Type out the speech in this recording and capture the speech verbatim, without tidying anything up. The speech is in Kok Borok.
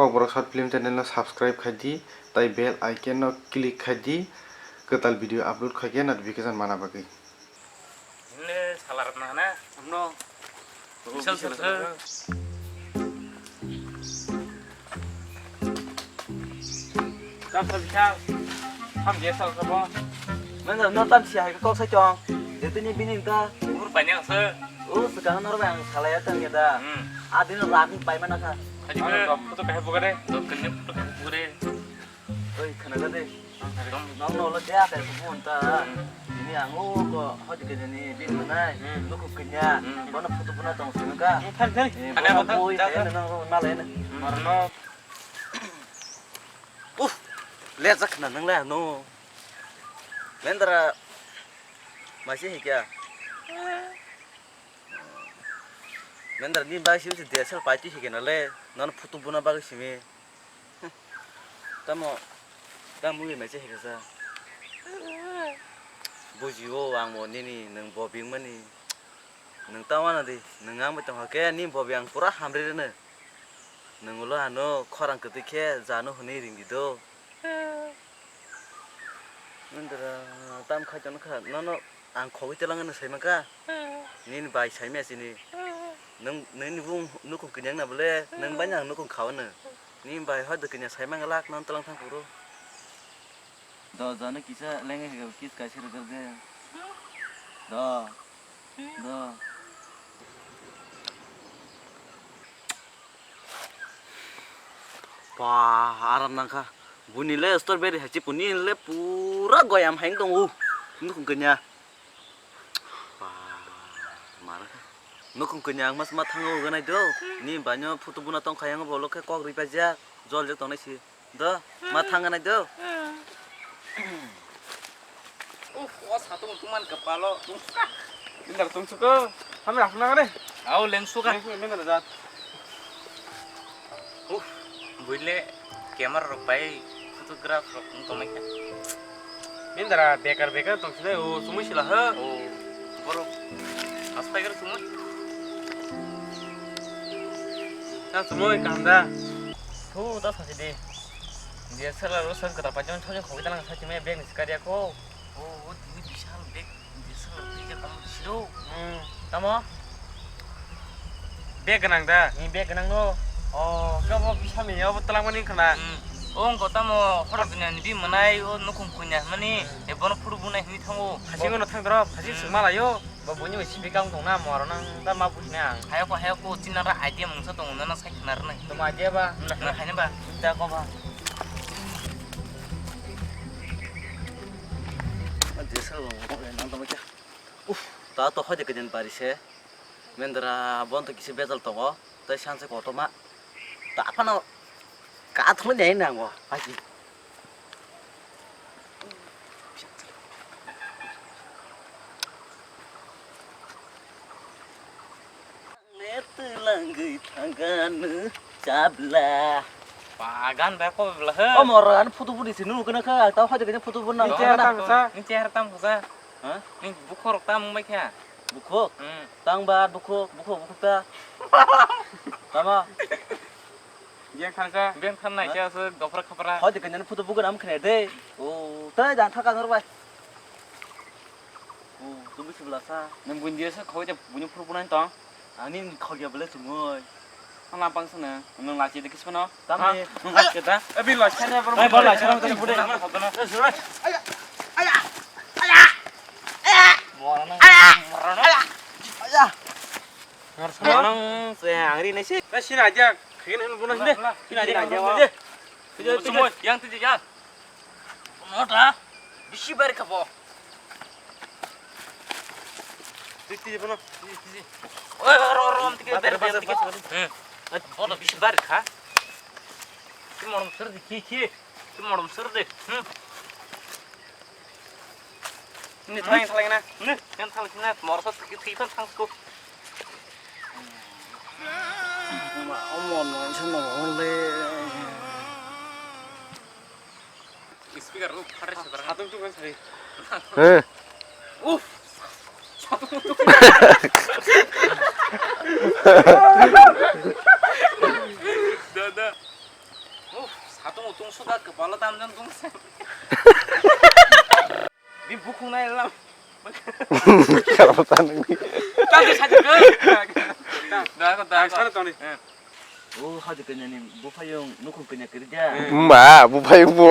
Kokborok Short Film channel no subscribe khai di, tai bell icon no click khai di, kwtal video upload khai khe notification mana bagwi. Himne salarok na hana? Amno. Bisal sal sal. Tam sa bisal. Ham je sal sabo. Nang no tam sia hai kok sa chong. Jete ni bini ta. Ur panya sa. U sekarang nor bang salaya tang ya da. Hmm. Adin rak bai mana kha. Haji ke. Foto kahai bugare. Dok kene foto kahai bugare. Oi, khana ga de. Nong no lo dia kai ko phone ta. Ini ang o ko hodi ke ni bin manai. Hmm. Nuku kenya. Hmm. Bono photo buna tong sini ka. Hmm, thang, thang. Eh, ana bono ko boi, ta, ta. Nang ro na le na. Hmm. Marno. Uf, le jak na nang le no. Mendra. Masih hikya. Mendra ni bai simi D S L pai ti hikena le. Nono photo buna bagwi simi. Tamo, tamo wi mai se heksa. Bujio ang bo nini nwng bo bingmani. Nwng ta wana di, nwng ang bai tongkha khe ni bo biyang pura hamri rwno. Nwng ulo ano khorang kwtwi khe jano hwnwi ring di do. Nwng dara tam khai tongkha, nono ang khogwi twlang hwnwi sai mankha. Nini bai sai maya sini. Nwng, nini bung nukhung kwnyak na bole, nwng bai ang nukhung kha hwnwi. Ni bai hoi do kanya sai mang lak non tlang thang kuro. Do jano kisa lenge he kis kaisa rwgwk de. Do. Do. Ba, aram nangkha. Buni le strawberry hachi puni le pura goyam haing tongo. Nukhung kanya. Ba, mara kha. Nukhung kanya ang mas ma thango ganai do. Ni banyo photo buna tong khayang bolo khe kok ri pajak. Jol je tongnai si. Do, ma thang ganai do. Uf, o satung tuman kepalo. Indar tungsuko. Kami rafna kare. Au lengsuka. Lengsu, lengsu, lengsu. Uf, buile camera rok bai photograph rok wng tongmai kha. Mindara bekar bekar tong sile o sumui sila ha. O borok asai gar sumui. Sa sumui kaham da. Thu da sa sidi. Dia sala ro sang kata pajon chhojong khogwi dalang sa chimai bag ni sikariya ko. O, o tini bisal bag. Bisal bag ya kamu siro. Hmm. Tamo? Bag ganang da? Ni bag ganang no. O, kabo bisal ni yabo talang mani khana. Hmm. O, wngko tamo horok dunia ni bi manai o nukhung khunya mani. Hmm. E bono phuru bunai hini thango. Hasing no thang doro, hasing sung malayo. Bo buini bai sipi kang tong na moro nang da ma buji nang. Hayoko, hayoko, chinara idea mungsa tongo, nana sai khna rwnai. Tamo idea ba? Na, na, haini ba? Da ko ba? Uf, ta to hoi de kajin pari se. Mendra bon to kisi bejal tongo. Tai sanse kotorma. Ta phano katholo de nango. Haji. Twlangwi thangano chabla. Bagan bai ko bla he. O moro an photo budi sinu kana kha ta hoi de photo budi nang. Ni chehra tam sa. Ni chehra tam sa. Ha? Ni bukhorok tam bai kha. Bukhuk? Hmm. Tang ba bukhuk, bukhuk, bukhuk ta. Tama. Biang khan sa. Biang khan nai sa, dopra khapra. Hoi de kanya photo bugan am khne de. O, tai dan thaka nor bai. O, tu bisi bela sa. Nang buin dia sa khoi de buin phuru punai tong. Ani khoi ya bela sumoi. Ang lapang sana, nang lachi de kismano. Tamni. Nang lachi da. Abi lachi na bro. Bai bol lachi na tadi bude. Aya, aya, aya, aya. Mora na. Aya, aya, aya. Nang se angri nai se. Na sina aja, khin hin bunas de. Sina aja, bunas de. Sumoi, yang tiji ya. Nota, bisi bar kha bo. Titi bono. Oi, oi, ro, ro, am tike, ber, ber, tike. Hmm. Bono bisi bar kha. Ki morom sir di, ki, ki. Ki morom sir di. Hmm. Ni thang thang na. Ni thang thang na. Mor sa tike, tike thang thang ko. Ma, omo no, se no, le. Speaker rok phare se barang. Satung tung kan sari. He. Uf. Satung tung. Da, da. Uff, satung utung suka kepala tamjang tung. Di bukhung nai lam. Kalau tanang ni. Tadi saja ke. Dah, dah, dah. Sana toni. Oh, haji kenyani bupayung nukhung kenya kerja. Ma, bupayung bu.